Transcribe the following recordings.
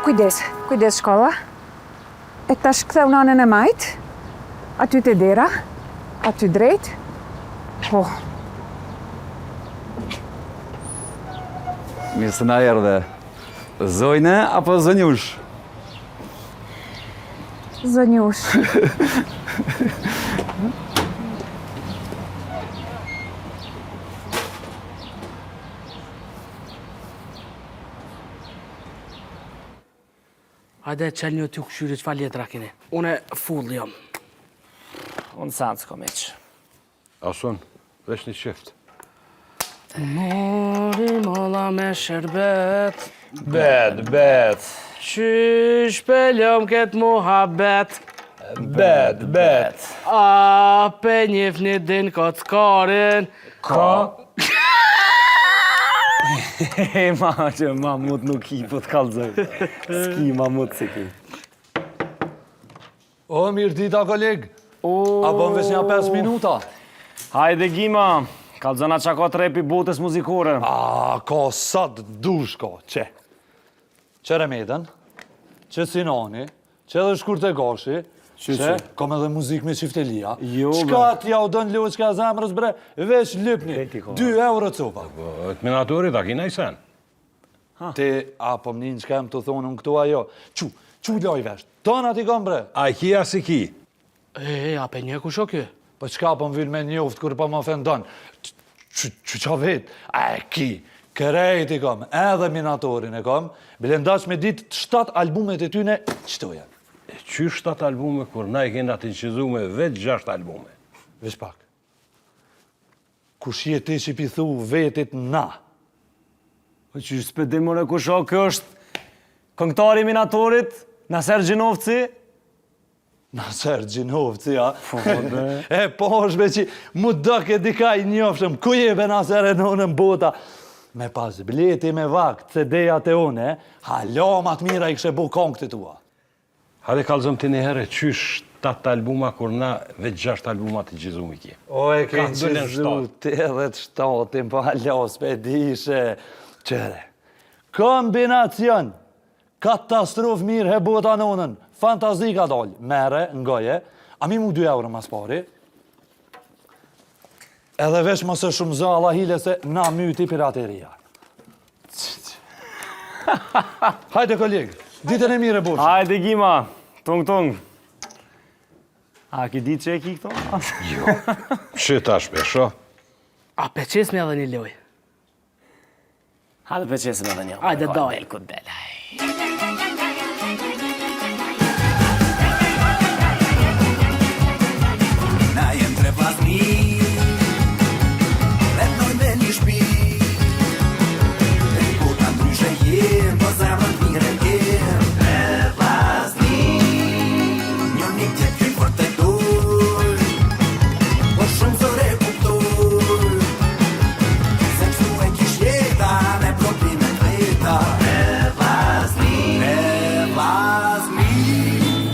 Kujdes, kujdes shkolla. E tash ktheu në anën e majtë, aty te dera, aty drejt. Po. Mirë se na erdhe. Zonjë apo zonjush? Zonjush. Hajde, çelni të kqyri çfarë letra keni. Une full jam. Unë sen s'kom hiç. As unë, veç një çift. Mori molla me sherbet. Bet, bet. Qysh pe lëm këtë muhabet. Bet, bet. A pe njifni din kockarin. Ka. E ma që mamut nuk ki, po të kallzoj. S'ki mamut si ki. O, mirë dita, koleg. A bon veç nja 5 minuta? Hajde Gima, kallzona ça ka trepi botës muzikore. A, ka sa t'dush ka, qe. Qe Remedën, qe Sinani, qe edhe Shkurte Gashi, qe, kam edhe muzikë me çiftelia. Jo, Çka t'ja u don loçka e zemrës bre, veç lypni, 2 euro copa. Po, të minatorit, a ki naj sen? Ti, a po m'nin çka jam tu thonë unë këtu ajo? Qu, qu loj vesh, tona t'i kam bre. A i ki, a s'i ki? E, a pe njeh kush o ky? Po çka po më vyn me njoft kur po më ofendon? Që qa vet? A e ki? Krejt i kom, edhe minatorin e kom, bile n'dash me ditë 7 albumet e tyne, qëto janë? E qysh 7 albume, kur na i kena të inqizume veç 6 albume? Veç pak. Kush je ti që pi thu vetit na? Po qysh s'pe di more kush o, ky është këngëtari i minatorit, Naser Gjinovci, Naser Gjinovci, a? Po, po, be. E po është be që mu doke dika i njofshëm, ku je be Naser e nonën bota? Me pas ble ti me vakt, CD-jat e une, hala ma të mira i kishe bo kongët e tua. Hajde kallzom ti një herë qysh 7 albuma kur na veç 6 albuma të inçizum i ki. O e ke Ka dolën inçizu ti edhe të shtatin, po hala s'pe dishe. Qyre, kombinacion, Katastrofë mirë he bota nonën, fantazi ka dalë, merre, ngoje, a mi mu 2 euro mas pari, edhe veç mos e shumëzo Allah se na myti pirateria. Hajde koleg, ditën e mirë e bofshim. Hajde Gima, tung tung. A ki ditë që e ki këto? Jo, që tash pe shoh? A pe qesmi edhe një lojë? Hajde pe qesim edhe një. Hajde daj. Del ku del. Na jem tre vllazni Vetnoj me një shpi E ku ta ndryshe jem Po zemrën mirë e kem Tre vllazni Njoni tjetrin fort e duj Po shumë zor e kuptuj Se kështu e kish jeta Me probleme t'veta Tre vllazni Tre vllazni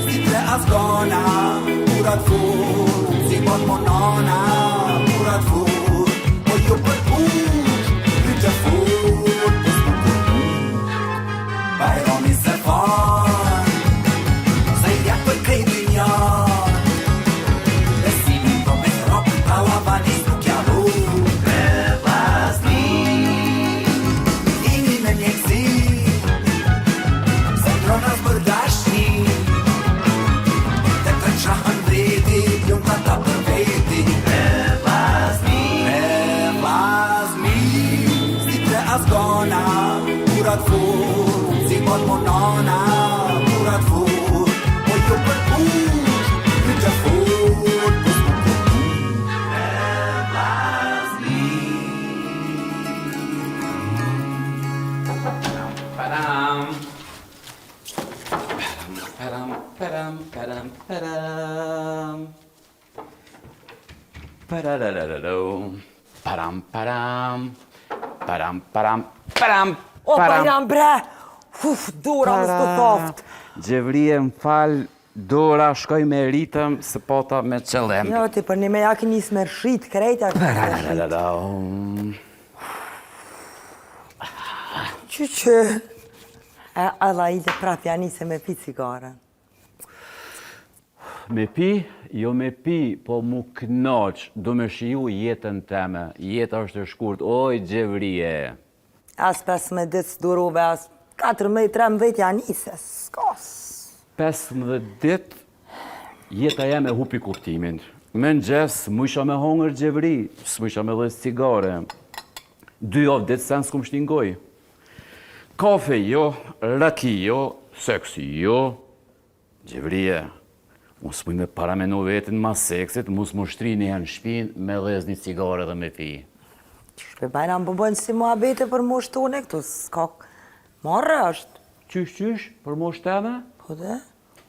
Si tre azgona Burra t'fort Si bon mo nona Burra t'fort Po jo për push Kryt e fort Po s'po për push Bajrami se fal Se ja për krejt dynjan Besimin po me rop Tallavanis nuk ja hu Tre vllazni Jemi me mjekësi Se ndrona për dashni Të të qahën veti Lum ta ta për veti Tre vllazni Tre vllazni Si tre azgona Burra t'fort Si bon mo nona Burra t'fort Po jo për push Kryt e fort Po s'po për push Tre vllazni Param. Param, param, param, param. Pararararau. Param, param. Param, param, param. O, Bajram bre! Uf, dora më s'të thoft. Xhevrie, më fal, dora shkoj me ritëm, se pata me qëllim. Jo, ti për një me ja ki nis me rshit, krejt ja ki nis me rshit. Pararararau. Qyqe. E, alla ile prap ja nise me pi cigaren. Me pi, jo me pi, po mu knaq, du me shiju jetën teme. Jeta është e shkurt, oj Xhevrije. As 15 ditë s'durove, as 14, 13 ja nise, s'ka. 15 ditë, jeta jeme hupi kuptimin. Mëngjes, s'mujsha me hongër Xhevri, s'mujsha me dhez cigare. Dy javë ditë sen s'kum shti n'gojë. Kafe jo, raki jo, seks jo. Xhevrije, unë s'muj me paramenu veten mas seksit, mos m'u shtri një herë në shpinë, me dhez një cigare dhe me pi. Qysh be Bajram, po bojnë si muhabete për moshë tone këtu, s'ka marre është. Qysh, qysh, për moshë teme? Po dhe?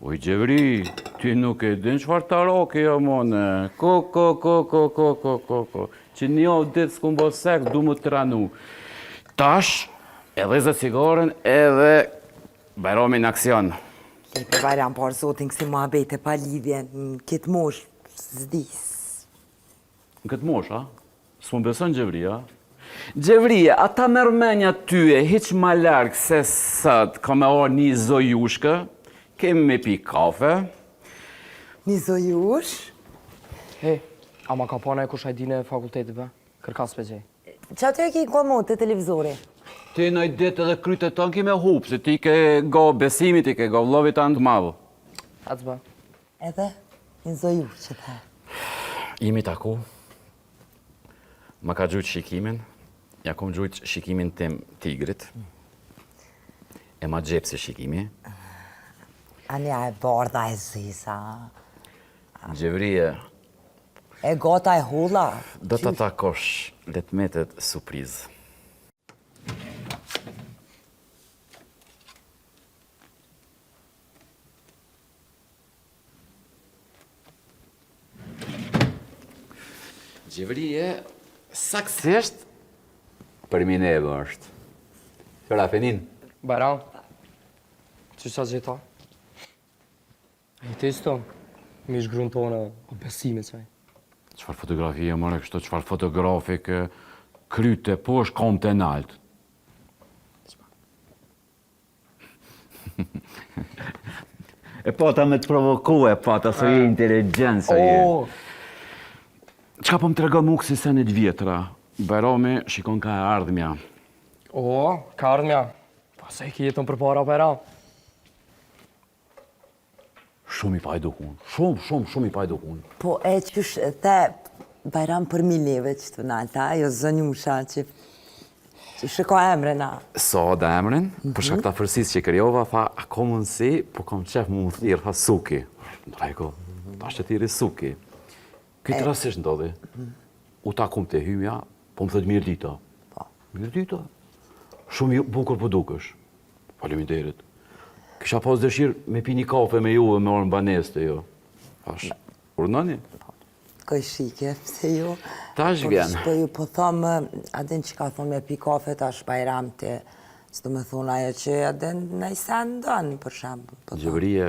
Oj Xhevri, ti nuk e din çfarë tarake jam unë. Ko, ko, ko, ko, ko, ko, ko, ko. Që një javë ditë s'kum bo seks, du m'u trenu. Tash, e dheza cigaren edhe Bajrami në aksion. Lepe Bajram, për zotin kësi muhabete pa lidhje, në këtë moshë, s'di. Në këtë moshë, a? S'po më beson Xhevria? Xhevria, a ta merr menja ty e hiq ma larg se sot ka me ardh një zojushkë, kemi me pi kafe. Një zojushkë? He, a ma ka pa najkush ID-në e fakultetit, be? Kërka s'pe gjej. Që aty e ki komod te televizori? Ti naj ditë edhe krytë e tonë ki me hup, se ti ke go besimit, i ke go vllovit tanë të madhë. Atë ba. Edhe, një zojushkë që the. Jemi taku, më ka gjujtë shikimin, ja kom gjujtë shikimin tim tigrit, e ma gjepsi shikimi. Ani a e bardha e zeza. Xhevrije, E gata e holla. Do ta takosh, le të mbetet surprizë. Xhevrije, saksisht, përmi neve është. Qëra, fenin? Bajram, që sa gjitha? Ai të isto, mi shgrun tonë, o besime qaj. Çfarë fotografie more kështu, çfarë fotografi kë kryte poshtë, komt e nalt. E pata me të provoku, e pata se je inteligjent, se je. O, Çka po më tregon mu kësi sene të vjetra? Bajrami shikon ka e ardhmja. o, ka ardhmja. Pa se e ki jetën përpara, Bajram. Shumë i paedukun. Shumë, shumë, shumë i paedukun. Po e qysh the Bajram për mi neve që të nalta, ajo zonjusha që që e ka emrin a. Sada emrin, për shkak të afërsisë që krijova, tha, a ka mundësi, po kam qef mu më thirr, tha Suki. Në rregull, tash të thirri Suki. Këtë rastësisht ndodhi. U takum te hymja, po më thot mirë dita. Po. Mirë dita. Shumë i bukur po dukesh. Faleminderit. Kisha pas dëshirë me pi një kafe me juve me ardh në banesë te ju. Thash, urdhnoni? Po. Kojshike, pse jo? Tash po, vjen. Po ju po thom, a din që ka thonë me pi kafe tash Bajram ti, s'do me thonë ajo që a din në i sen don, për shembull. Po Xhevrije,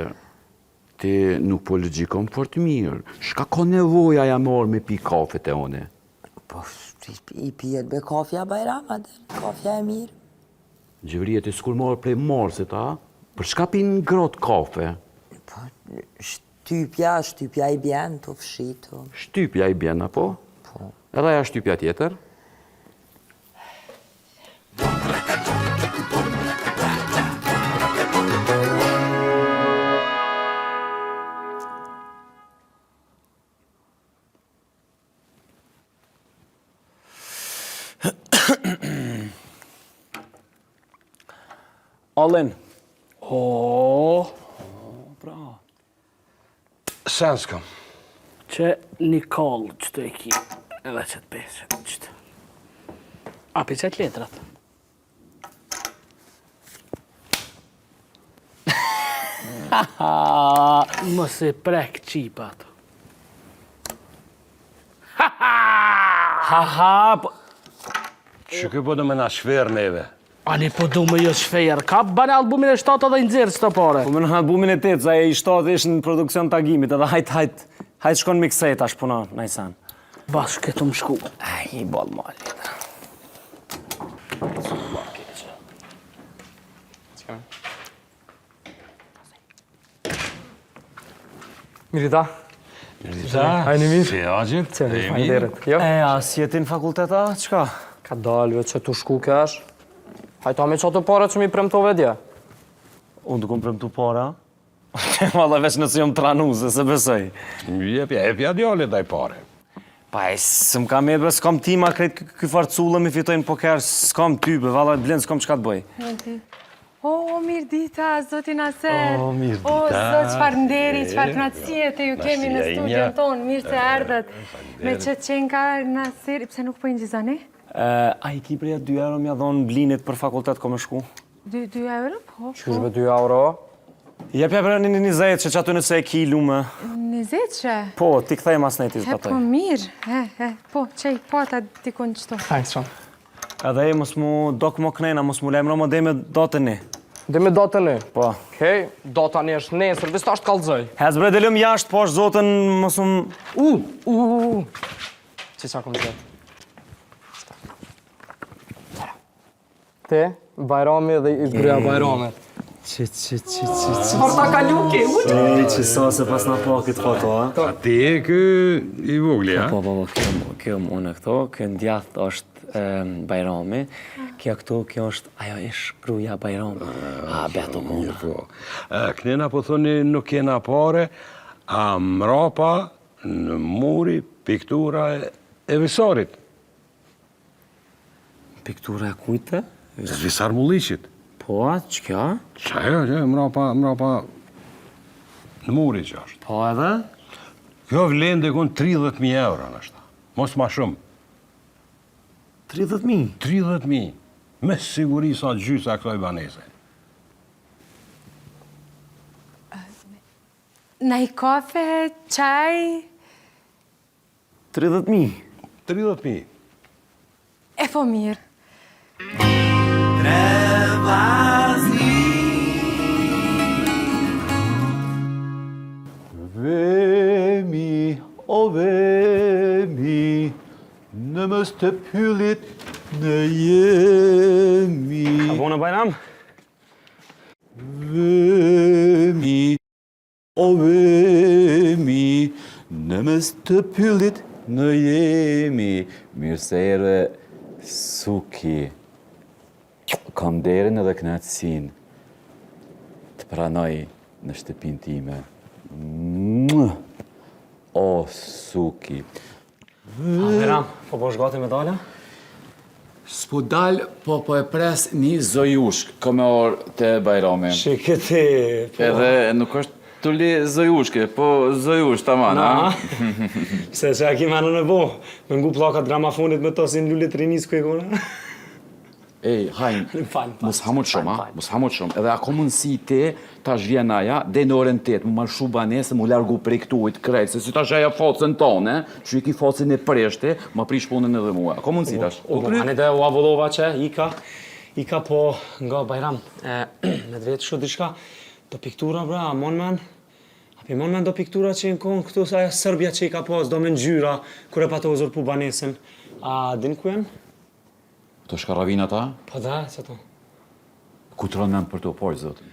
ti nuk po logjikon fort mirë. Shka ka nevojë aja me ardh me pi kafe te une? Po, i pijet be kafja Bajram, a din, kafja e mirë. Xhevrije ti s'ke marrë prej Marsit, a? Për çka pinë gratë kafe? Po, shtypja, shtypja i bjen, të fshitu. Shtypja i bjen, apo? Po. Edhe aja shtypja tjetër? Allen. O, Pra. Sen s'kam. që një kollë që të e ki, edhe që të pesë, që të. A, pi qëtë letrat? Mos e prek qipat. Ha ha, po... Që kë po do me na shferë neve? Ani po du me jo shferë, ka bane albumin e 7 edhe i nxjerr çto pare. Po me në albumin e 8, sa e i 7 ishë në produksion të agimit, edhe hajt, hajt, hajt shkon mikse tash puna, najsan. Bashkë këtu më shku. Ai, bol mali. Mirëdita. Mirëdita. A jeni mirë? Si agjit? Si, faleminderit. Jo? E, a si jeti në fakultet, a? Çka? Ka dalë, veç që të shku kesh. Hajta me qato pare që mi premtove dje. Unë të kom premtu para? Valla veç nëse jom tranu, se s'e besoj. Jepja, jepja djalit aj pare. Pa e, s'më ka metë, s'kam tima krejt ky farë cullë mi fitojnë poker, s'kam ty, be, valla blen, s'kam çka të bëj. O, mirë dita, zoti Naser. O, mirë dita. O, zot, çfarë nderi, çfarë kënaqësie të ju kemi në studion tonë, mirë se erdhët. Me që qenka Naser, pse nuk po i ngjizoni? A i ki bre 2 euro m'ja dhonë blinit për fakultet ko me shku? 2 euro, po. Qysh be 2 euro? Jepja bre një 20 që qaty nëse e ki lume. 20 që? Po, ti kthej mas nej t'i zbatoj. Po, mirë, he, he, po, që i pata dikun qëtu. Thanks, shumë. Edhe e mos mu dok mo knena, mos mu lajmëro mo dej me datën një. Dej me datën një? Po. Okej, data një është nesër, veç tash të kallëzoj. Hec bre delëm jashtë, po është zotën, mos më... U, u, u, u. Që qa kom gjetë? Te, Bajrami dhe i gruja Bajramit. Që, që, që, që, që... Por ta kaluki, u që... Që sa se pas na pa këtë foto, a? A ti e ky i vogli, a? Po, po, po, kjo, kjo unë këto, kjo në djathtë është Bajrami, kjo këtu, kjo është ajo ish gruja Bajrami. A, beto kona. Po. Knena po thoni nuk kena pare, a mrapa në muri piktura e Visarit. Piktura e kujtë? Visar Mulliqit. Po, a, që kjo? Që ajo, që mrapa, mrapa në muri që është. Po edhe? Kjo vlen dikun 30.000 euro nështë. Mos ma shumë. 30.000? 30.000. Me siguri sa gjysa e kësaj banese. Naj kafe, çaj... 30.000. 30.000. E po mirë. Tre vllazni. Vemi, o vemi, në mes të pyllit në jemi. A bona Bajram? Vemi, O vemi, në mes të pyllit në jemi. Mirë se erdhe Suki. Kam nderin edhe kënaqësinë të pranoj në shtëpinë time. O Suki. Bajram, po bosh gati me dala? S'po dal, po po e pres një zojushk, ka me ardh te Bajrami. Shike ti, po. Edhe nuk është tuli zojushke, po zojushk taman, a? Pse që a ki menu me bo? Me ngu pllakat gramafonit me to si në lule të rinisë ku e kona? Ej, hajn, mos ha më shumë, a? Mos ha më shumë. Edhe a ka mundësi te, tash vjen aja, deri në orën 8, mu ma lshu banesën, mu largu prej këtuit krejt, se si tash aja facën tone, që i ki facën e prishte, ma prish punën edhe mua. A ka mundësi tash? U, po, ani de, u avullova që, ika, ika po nga Bajram, e, me të vetë shu diçka, do piktura, bra, a mon men, a pi mon men do piktura që jenë konë këtu, sa aja Serbia që i ka pas, do me ngjyra, kur e pate uzurpu banesën, a din ku janë? Këto shkarravinat a? Po da, që to. Ku të rënë për të por, zotën?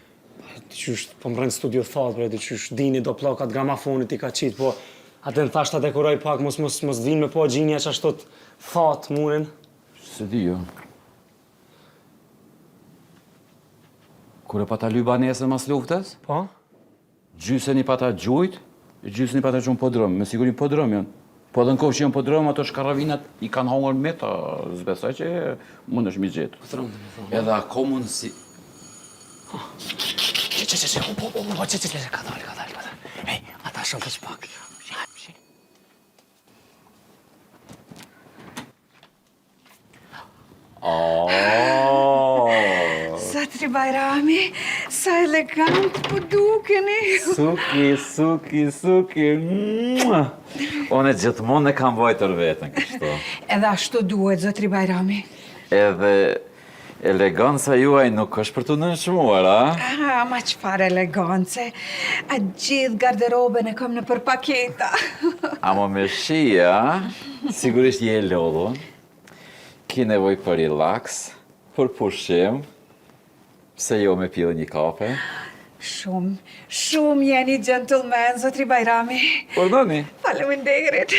Ti qysh, po më rënë studio thatë, bre, ti qysh, dini do pllakat gramafonit i ka qitë, po atë në thash ta dekoroj pak, mos, mos, mos vinë me po gjinja që ashtu të thatë murin. Se di, jo. Kur e pata ly banesën mas luftës? Po? Gjysën i pata gjujt, gjysën i pata çu n'podrum, me siguri n'podrum janë. Po edhe në kohë që janë n'podrum, ato shkarravinat i kanë hongër meta, s'besoj që mundesh mi gjetë. Podrum, dhe me thonë. Edhe a ka mundësi... Që, që, që, që, po, po, po, që, që, që, ka dalë, ka dalë, ka dalë. Ej, ata shumë të pak. Oh. Zotri Bajrami, sa elegant po dukeni. Suki, suki, suki. Unë gjithmonë e kam vajtër veten kështu. Edhe ashtu duhet, zotri Bajrami. Edhe eleganca juaj nuk është për të nënçmuar, a? Ah, ma çfarë elegance. A gjithë garderobën e kam nëpër paketa. Amo me shije, a? Sigurisht je e lodhun. Ki nevojë për relax, për pushim, pse jo me pi edhe një kafe? Shumë, shumë jeni gentleman, zotri Bajrami. Urdhoni. Faleminderit.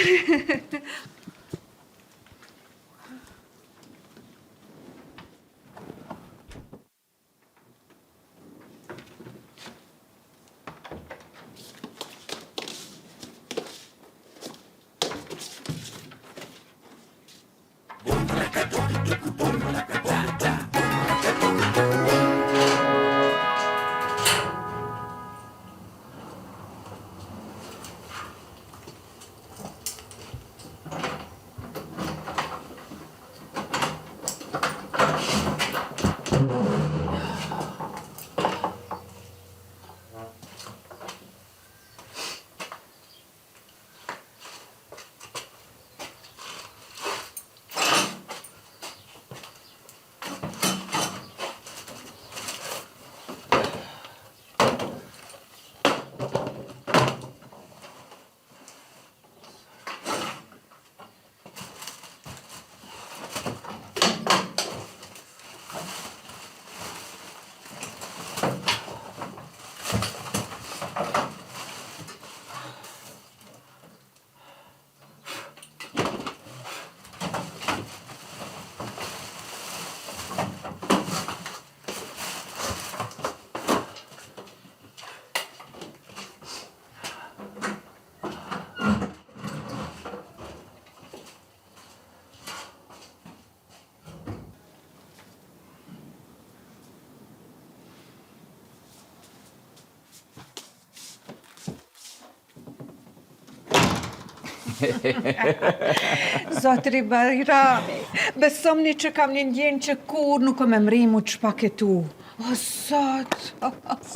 Zotri Bajrami, besomni që kam një ndjenjë që kurrë nuk kom me mrri m'u çpaketu. O, zot!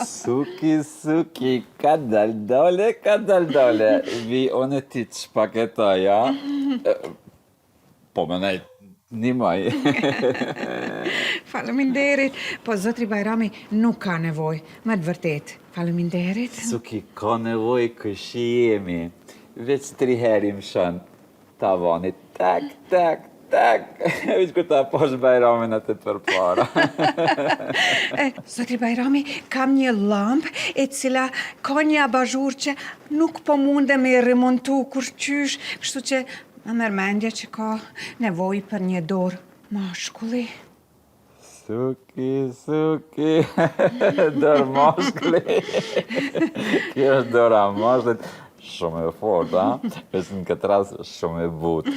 Suki, suki, ka dal dale, ka dal dale. Vi unë ti çpaketoj, a? Po me nejt një maj. Faleminderit, po zotri Bajrami nuk ka nevojë, me të vërtetë. Faleminderit. Suki, ka nevojë kojshi jemi. Veç tri herë i mshon tavani, tak, tak, tak. Veç kur ta pash Bajramin aty përpara. E, zotri Bajrami, kam një llambë e cila ka një abazhur që nuk po mundem me remontu kurqysh, kështu që Ma merr mendja që ka nevojë për një dorë mashkulli. Suki, suki, dorë mashkulli. Kjo është dora e mashkullit, shumë e fortë, a? Veç në këtë rast shumë e butë.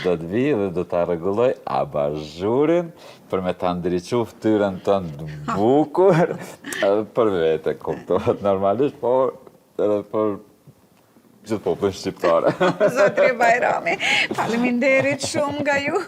Do të vi dhe do ta rregulloj abazhurin për me ta ndriçu ftyrën tënde të bukur, edhe për vete, kuptohet normalisht, por edhe për Gjithë popullin shqiptar. Zotri Bajrami, faleminderit shumë nga ju.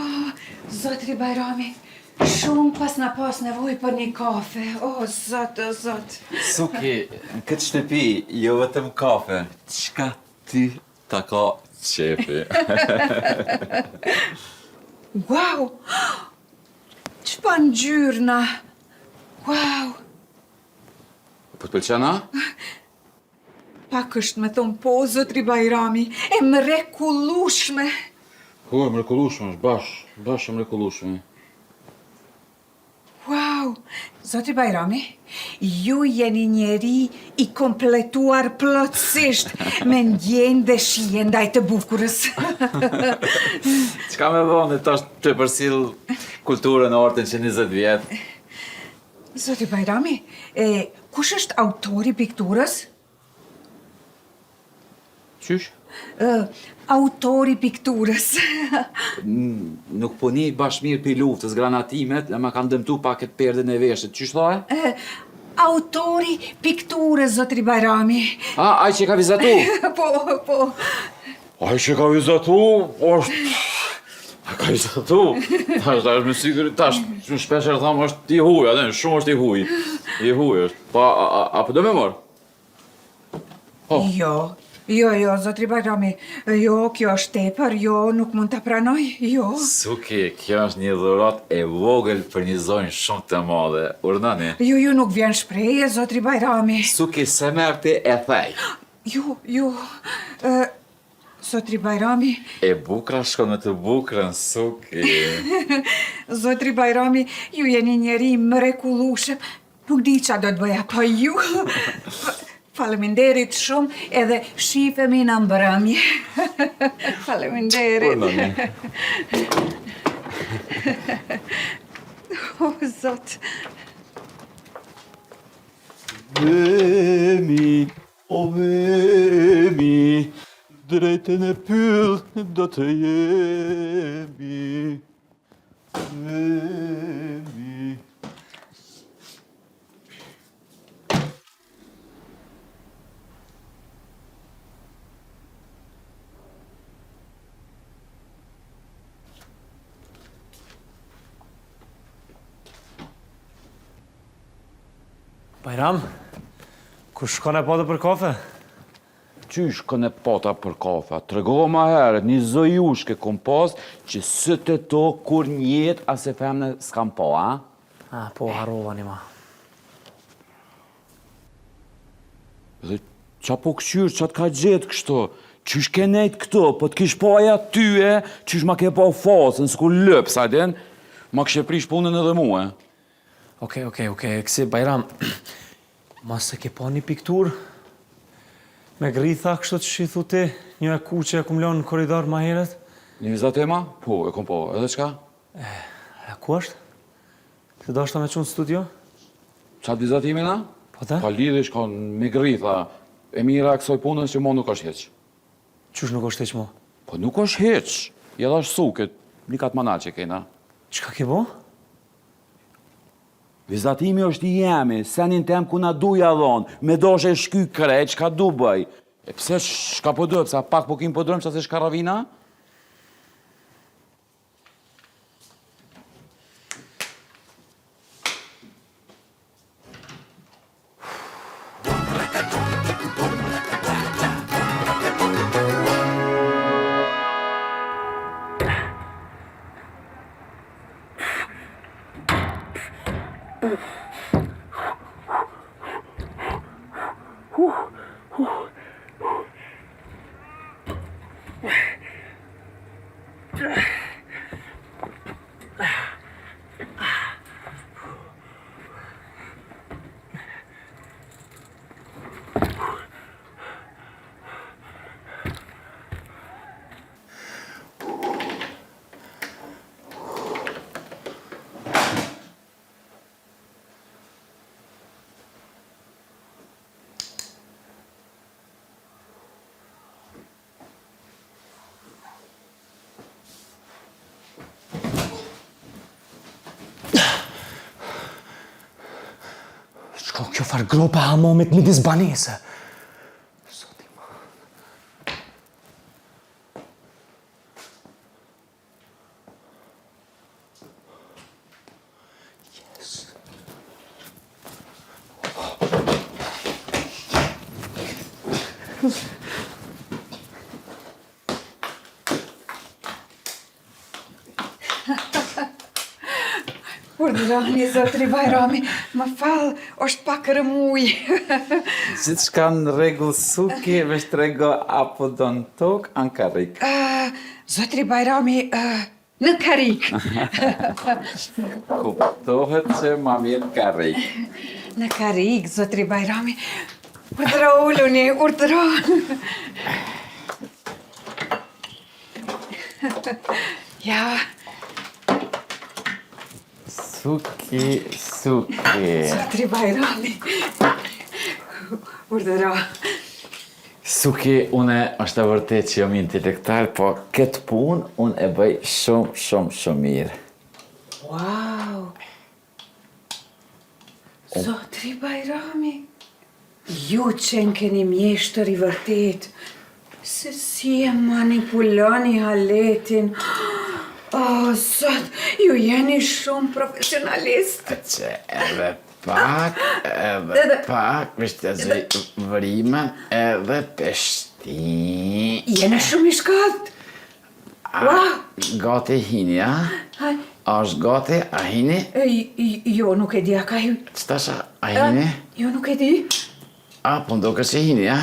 Oh, zotri Bajrami, shumë pasna pas nevojë për një kafe. Oh, zot, oh, zot. Suki, në këtë shtëpi, jo vetëm kafe, çka ty ta ka qefi. Wow! Çfarë ngjyrna? Wow! Po të pëlqen, a? Pak është me thonë po, zotri Bajrami, e mrekullushme. Po, e mrekullushme është, bash, bash e mrekullushme. Wow, zotri Bajrami, ju jeni njeri i kompletuar plotësisht me ndjenjë dhe shije ndaj të bukurës. Çka me bo, tash tu e përcjell kulturën e artin që 20 vjet. Zoti Bajrami, e kush është autori i pikturës? Qysh? Ë, autori i pikturës. Nuk po ni bash mirë pi luftës, granatimet, e ma kanë dëmtu pak këtë perden e veshit. Qysh tha? Ë, autori i pikturës, zotri Bajrami. A, ai që ka vizatu? Po, po. Ai që ka vizatu, është... A ka vizatu? Tash, tash, me siguri, tash, shumë shpesh e thamë, është i huj, atë, shumë është i huj. I huj është. Pa, a, a, a po do me marrë? Po. Jo, jo, jo, zotri Bajrami, jo, kjo është tepër, jo, nuk mund ta pranoj, jo. Suki, kjo është një dhuratë e vogël për një zonjë shumë të madhe. Urdhnoni. Jo, jo, nuk vjen shprehje, zotri Bajrami. Suki, s'e merr ti e thej. Jo, jo, zotri Bajrami. E bukra shkon me të bukrën, Suki. Zotri Bajrami, ju jeni njeri i mrekullueshëm. Nuk di ça do të bëja pa ju. Faleminderit shumë edhe shifemi në mbrëmje. Faleminderit. O, Zot. Vemi, o vemi, drejt në pyll do të jemi. Vemi. Bajram, kush shkon e pate për kafe? Qysh kënd e pata për kafe? Tregova ma herët, një zojushke kom pas që sytë e to kurrë n'jetë asnjë femne s'kam pa, a? A, po, harrova një ma. Dhe qa po këqyr, qa të ka gjetë kështu? Qysh ke nejt këtu, po të kish pa aja tyje, qysh ma ke pa facën, sikur lyps, a din? Ma kishe prish punën edhe mue. Okej, okej, okej, kësi Bajram, mos e ke pa një pikturë me gritha, kështu që i thu ti, një e kuqe e kum lënë në korridor ma herët? Një vizatim a? Po, e kom pa, edhe çka? E, e ku është? Të dashta me çu në studio? Qatë vizatimin, a? Po të? Pa lidhje shka me gritha, e mira e kësoj punës që mo nuk është hiq. Qysh nuk është hiq mo? Po nuk është hiq, ja dhash Sukit, një katë mana që kena. Çka ke bo? Vizatimi është i jemi, senin tem ku na du ja dhonë, me dosh e shky krejt, çka du bëj. E pse çka po do, pse a pak po kim po drojmë, qase shkarravina? Çka kjo farë gropa e hamamit midis banese? Zoti ma. Yes. Urdhëroni, zotri Bajrami, më fal, është pak rrëmujë. Gjithçka në rregull Suki, veç trego a po do në tokë, a në karrikë. Zotri Bajrami, në karrikë. Kuptohet që ma mirë në karrikë. Në karrikë, zotri Bajrami. Urdhëro, uluni, urdhëro. Ja. Suki, suki. Zotri Bajrami. Urdhëro. Suki, une është e vërtet që jam intelektual, po këtë punë unë e bëj shumë, shumë, shumë mirë. Wow! Zotri Bajrami, ju qenkeni mjeshtër i vërtetë, se si e manipuloni haletin. Oh, zot, ju jeni shumë profesionalist. Që edhe. pak, edhe pak, veç të zë vrimën, edhe peshti. Jena shumë i shkatë. A, gati hini, a? A është gati, a hini? Jo, nuk e di, a ka hy. Që tash, a hini? Jo, nuk e di. A, po m'doket që hini, a?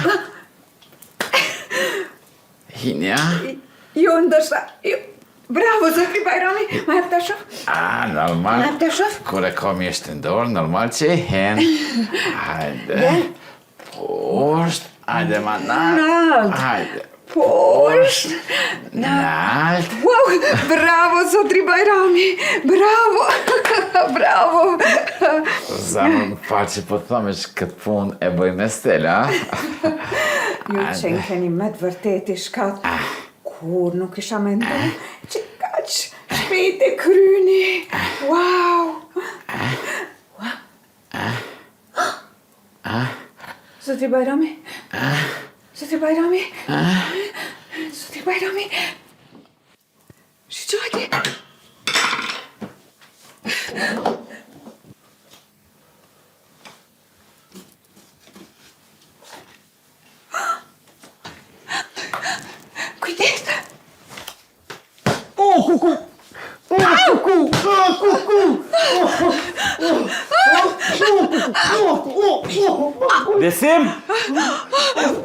Hini, a? Jo, ndoshta, jo. Bravo, zotri Bajrami, ma jep ta shoh. A, normal. Ma jep ta shoh. Kur e ka mjeshtri n'dorë, normal që i hen. Hajde. Poshtë, hajde ma nalt. Hajde. Poshtë. Nalt. Wow, bravo, zotri Bajrami. Bravo, bravo. Zemër, më fal që po të thom, që këtë punë e bëj me stil, a? Ju qenkeni me të vërtetë i shkathët. Ah. Kurrë nuk isha mendu që kaq shpejt e kryni. Wow! Wow! Zotri Bajrami? Zotri Bajrami? Zotri Bajrami? Shiqojti! Kujdes! O, kuku! O, kuku! O, kuku! Besim?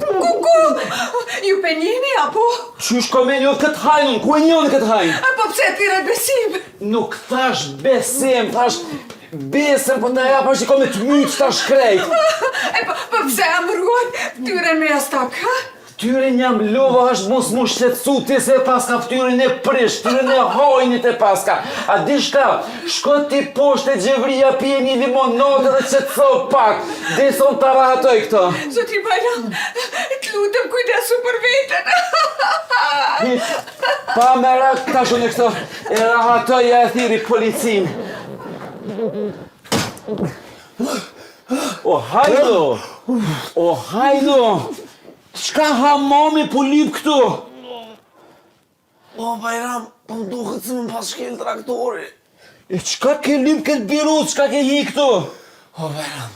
Kuku! Ju pe njihni, apo? Qysh kom me njohë këtë hajnën? Ku e njoh këtë hajnë? Po pse e thirrët Besim? Nuk thash Besim, thash Besën, po të ja pa që kom me të mytë tash krejt. E po, po pse e mruat ftyrën me jastak, ha? Ftyrën ja mlova është mos m'u shqetësu ti se e paska ftyrën e prish, ftyrën e hajnit e paska. A di shka, shko ti poshtë te Xhevria pije një limonatë dhe qetëso pak, derisa unë ta rahatoj këto. Zotri Bajram, të lutem kujdesu për veten. Hiç, pa merak tash unë këto, e rahatoj ja e thirri policinë. O hajno! O hajno! Çka hamami po lyp këtu? O Bajram, po më duket se më pas shkel traktori. E çka ke lyp këtë birucë, çka ke hi këtu? O Bajram,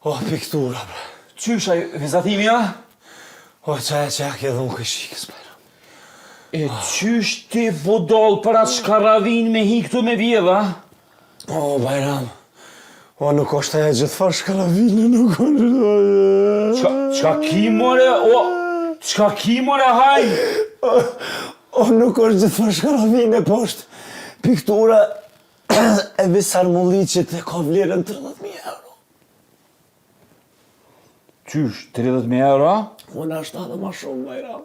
o piktura, bre. Qysh ai vizatimi, a? O qaja që ja ke dhunë këshikës, Bajram. E qysh ti budall për atë shkarravinë me hi këtu me vjedh, a? O, Bajram, o, nuk është ajo gjithfarë shkarravine, nuk është ajo. Çka, çka ki more, o, çka ki more, hajn? O, o, nuk është gjithfarë shkarravine, po është piktura e Visar Mulliqit e ka vlerën 30.000 euro. Qysh, 30.000 euro? O, nashta edhe ma shumë, Bajram.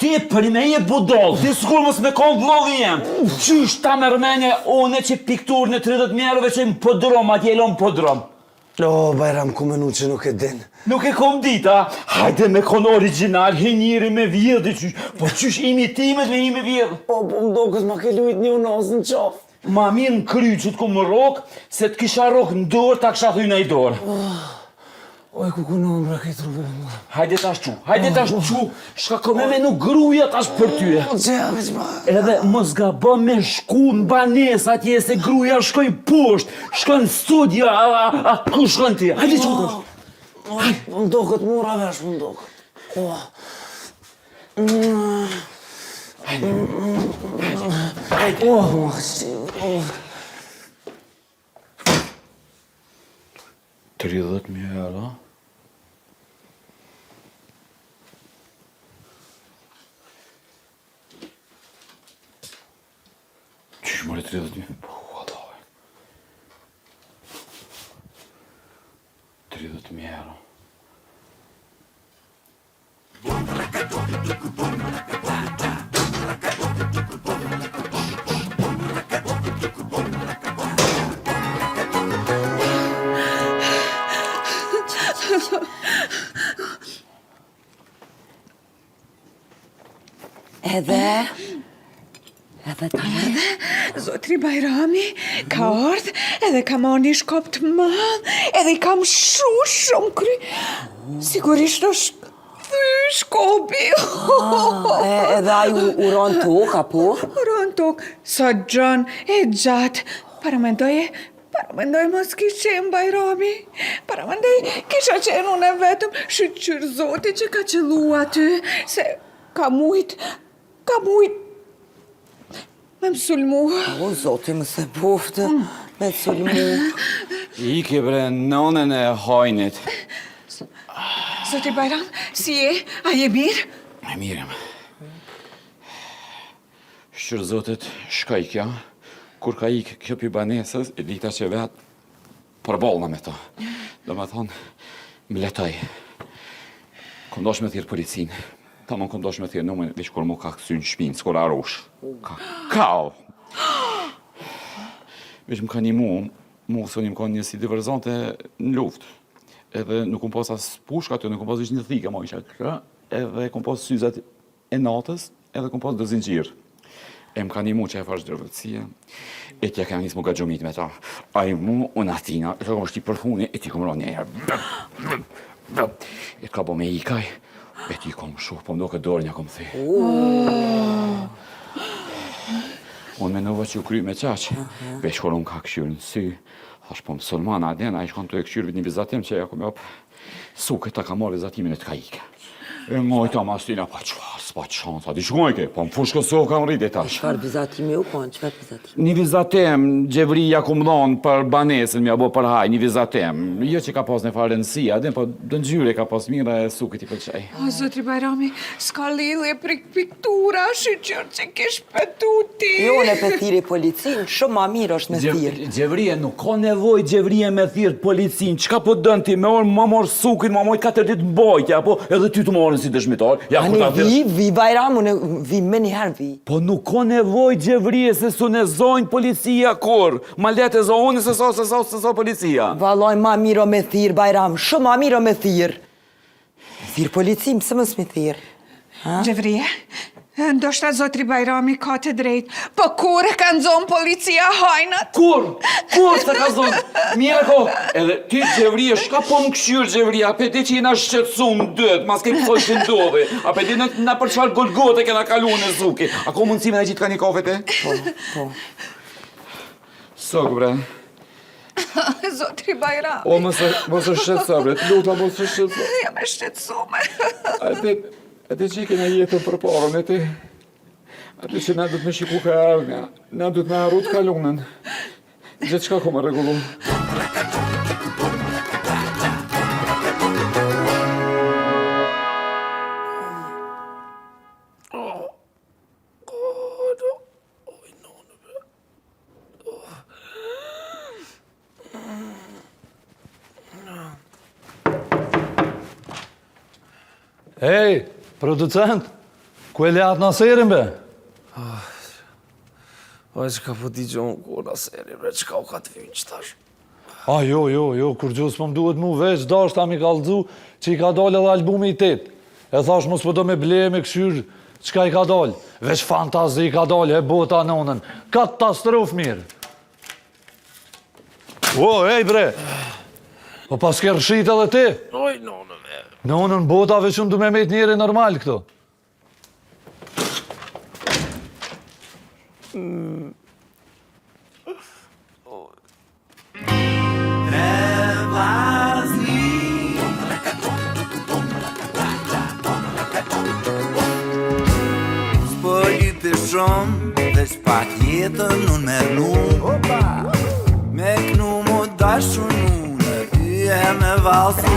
Ti përnime je budall, ti sikur mos me konë vllovi jem. Qysh ta merr menja une që pikturën e 30.000 eurove që në podrum, atje e lon podrum. O, Bajram, kom menu që nuk e din. Nuk e kom dit, a? Hajde me konë origjinal, hin njeri me vjedh, qysh, po qysh imitimet me hi me vjedh. O, po më doket ma ke lujt një unazë në qafë. Ma mirë në kry që të kom rrok, se të kisha rrok në dorë, ta kisha thy naj dorë. Oj, ku ku në ëmbra këtë rrugë më. Hajde tash çu, hajde tash çu, shka ka me menu gruja tash për ty. Po, që ja, veç ma. Edhe mos gabo me shku në banesë atje se gruja shkon poshtë, shkon në studio, a, a, a, ku shkon ti? Hajde çu tash. Po më doket mora vesh, më doket. Oh. Hajde. Hajde. Oh, oh. 30.000 euro. Qysh more 30.000? Po, Allah. 30.000 euro. Edhe, edhe tani. Edhe, zotri Bajrami, ka ardhë edhe ka marrë një shkop të madh, edhe i ka mshu shumë kry. Sigurisht është thy shkopi. Ah, e, edhe ai u, u ra n'tokë, apo? U ra n'tokë, sa gjon e gjatë. Paramendoje. Paramendoj mos kish qenë Bajrami, paramendoj kisha qenë unë e vetëm, shyqyr Zotit që ka qëllu aty, se ka mujt, ka mujt me më sulmu. O, Zoti mos e boftë, me të sulmu. Ike bre, nonën e hajnit. Zoti Bajram, si je? A je mirë? E mirë jam. Shyqyr Zotit, shkoi kjo, kur ka ikë kjo pi banesës, e dita që vetë, përballna me to. Domethonë, më letoj. Kom dosh me thirrë policinë, tamam kom dosh me thirrë numën, veç kur mu ka kthy në shpinë, s'kur arush. Ka, kau! Veç më ka nimu, mu se unë jam konë një si diverzante në luftë. Edhe nuk kom pas as pushkë aty, nuk kom pas veç një thikë, ma isha kë, edhe kom pas syzet e natës edhe kom pas do zinxhirë. E më ka nimu që e fash dërvëtësie, e t'ja kena nisë mu gagjumit me ta. Ai mu, unë atina, e kom shti për huni, e ti kom ra një herë. E ka bo me ikaj, e ti kom shu, po më doke dorën ja kom thy. Unë menova që u kry me qaq, veç kur unë ka këshyrë në sy, thash po musulman, a den, a i shkon të e këshyrë një vizatim që ja kom jop, Suke ta ka marrë vizatimin e të ka ike. E ngojta mastina, pa çfarë, s'pa shansa, di shkoj ke, po në fushë Kosovë kam rritë tash. Çfarë vizatimi u konë, çfarë vizatimi? Një vizatim, Xhevrija kum dhonë për banesën, m'ja bo për haj, një vizatim. Jo që ka pas një farë rëndësi, a din, po do ngjyre ka pas mira e sukit i pëlqej. O, zotri Bajrami, s'ka lidhje për piktura, shyqyr që ke shpëtu ti. Jo, unë e pe thirri policinë, shumë ma mirë është me thirrë. Xhevrije, nuk ka nevojë Xhevrije me thirrë policinë, çka po dën ti, me orë ma marrë sukin, ma majtë 4 ditë mbajtje, apo edhe ty të marrin si dëshmitar. Ja, kur ta thirrësh. Vi, vi Bajram, unë vi menjëherë vi. Po nuk ka nevojë Xhevrije se s'un e zojnë policia kur, ma lehtë e zonë se sa, se sa, se sa policia. Vallaj, ma mirë o me thirrë Bajram, shumë ma mirë o me thirrë. Thirr policinë, pse mos me thirr? Xhevrije, ndoshta zotri Bajrami ka të drejtë, po kur e kanë zonë policia hajnat? Kur? Kur s'e ka zonë? Mirë ko, edhe ti Xhevrije, shka po më këshyrë Xhevrije, a pe di që jena shqetësu në dytë, mas ke kësoj që ndodhi, a pe di në, na për çfarë golgote kena kalu në Zuki, a ko mundësi me na gjetë ka një kafe ti? Po, po. Sok, bre. Zotri Bajrami. O, mos e, mos e shqetëso, bre, të luta, mos e shqetëso. Jam e shqetësume. A ti, a ti që i kena jetën përpara me ti? A ti që na duhet me shiku ka ardhmja, na duhet me harru të kalunën. Gjithçka ka me rregullu. Ej, producent, ku e latë Naserin be? O, çka po di gjonë, ku Naseri bre, çka u ka të vynë që tash? A, jo, jo, jo, kurgjo s'po më duhet mu, veç dashta mi kallëzu që i ka dalë edhe albumi i tetë. E thash mos po do me ble me këshyrë çka i ka dalë. Veç fantazi i ka dalë, e bota nonën. Katastrofë mirë. O, ej bre! Po paske rrëshit edhe ti? Oj, nonën, e. Nonën bota veç unë du me met njeri normal këtu. Mm. S'po lypi shumë Veç pak jetën unë me rnu Me knu mu dashunu Në yje me vallzu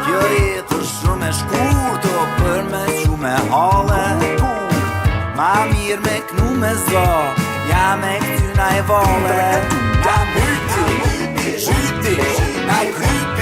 Kjo jetë është shumë e shkurt O për me çu me halle Ma mirë me knu me zo Ja me kcy naj valle Ja myti, shyti, naj krypi.